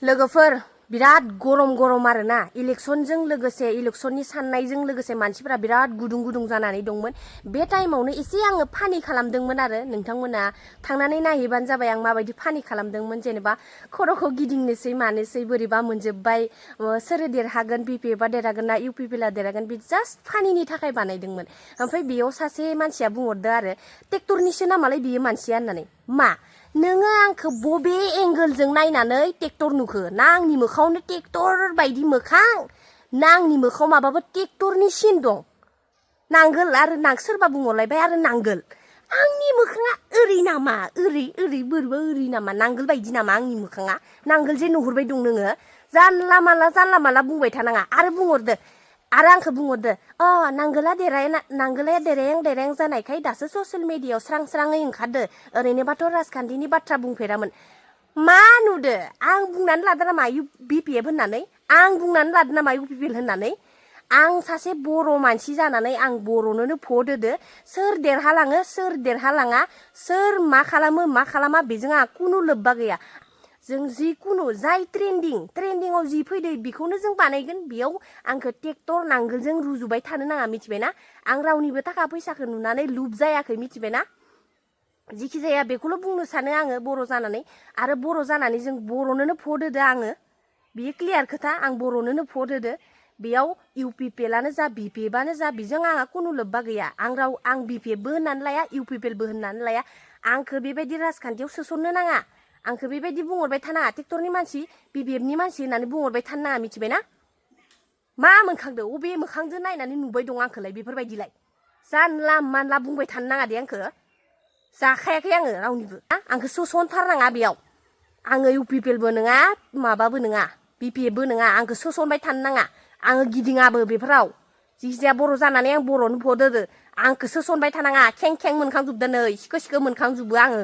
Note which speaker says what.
Speaker 1: लोगोफोर बिराद गरम आरोना इलेक्शनजों लोगोसे इलेक्शननि साननायजों लोगोसे मानसिफोरा बिराद गुदुं जानानै दंमोन बे टाइमावनो एसे आङो फानि खालामदोंमोन आरो नोंथांमोना थांनानै नायहैबानो जाबाय आं माबायदि फानि खालामदोंमोन जेनेबा खर'खौ गिदिंनोसै मानोसै बोरैबा मोनजोब्बाय सोर देरहागोन बिपिएफआ देरहागोन ना इउपिपिएलआ देरहागोन बे जास्ट फानिनि थाखाय बानायदोंमोन ओमफ्राय बेयाव सासे मानसिया बुंहरदो आरो ट्रेक्टरनिसो नामालाय बियो मानसिया होननानै मा नोङो आंखौ बबे एंगोलजों नायनानै ट्रेक्टर नुखो ना आंनि मोखाङावनो ट्रेक्टर बायदि मोखां ना आंनि मोखाङाव माबाबो ट्रेक्टरनि सिन दं नांगोल आरो सोरबा बुंहरलायबाय आरो नांगोल आंनि मोखाङा ओरै नामा ओरै बोरैबा ओरै नामा नांगोल बायदि नामा आंनि मोखाङा नांगोल जे नुहुरबाय दं नोङो जानला माला बुंबाय थानाङा आरो बुंहरदो आरो आंखौ बुंहरदो नांगोला देरायां जानायखाय दासो ससियेल मिडियायाव स्राङै ओंखारदो ओरैनोबाथ' राजखान्थिनि बाथ्रा बुंफेरामोन मा नुदो आं बुंनानै लादो नामा बिपिएफ होननानै आं बुंनानै लादो नामा इउपिपिएल होननानै आं सासे बर' मानसि जानानै आं बर'नोनो भट होदो सोर देरहालाङो सोर देरहालाङा सोर मा खालामा बेजों आंहा खुनु लोब्बा गैया जों जिखुनु जाय ट्रेन्डिंआव जि फैदो बेखौनो जों बानायगोन बेयाव आंखौ ट्रेक्टर नांगोलजों रुजुबाय थानो नाङा मिथिबायना आं रावनिबो थाखा फैसाखौ नुनानै लुब जायाखै मिथिबायना जिखि जाया बेखौल' बुंनो सानो आङो बर' जानानै आरो बर' जानानै जों बर'नोनो भट होदो आङो बियो क्लियार खोथा आं बर'नोनो भट होदो बेयाव इउपिपिएलआनो जा बिपिएफआनो जा बेजों आंहा खुनु लोब्बा गैया आं बिपिएफबो होननानै लाया इउपिपिएलबो होननानै लाया आंखौ बेबायदि राजखान्थियाव सोसननो नाङा आंखौ बेबायदि बुंहरबाय थानाङा ट्रेक्टरनि मानसि बिपिएफनि मानसि होननानै बुंहरबाय थानो नाङा मिथिबायना मा मोनखांदो अबे मोखांजों नायनानै नुबाय दं आंखौलाय बेफोरबायदिलाय जानला मानला बुंबाय थानो नाङा दे आंखौ जाखायाखै आङो रावनिबो आंखौ सोसनथारनाङा बेयाव आङो इउपिपिएलबो नङा माबाबो नङा बिपिएफबो नङा आंखौ सोसनबाय थानो नाङा आङो गिदिङाबो बेफोराव जिखिजाया बर' जानानै आं बर'नो भट होदो आंखौ सोसनबाय थानाङा खें मोनखांजोबदो नै सिखो मोनखांजोबो आङो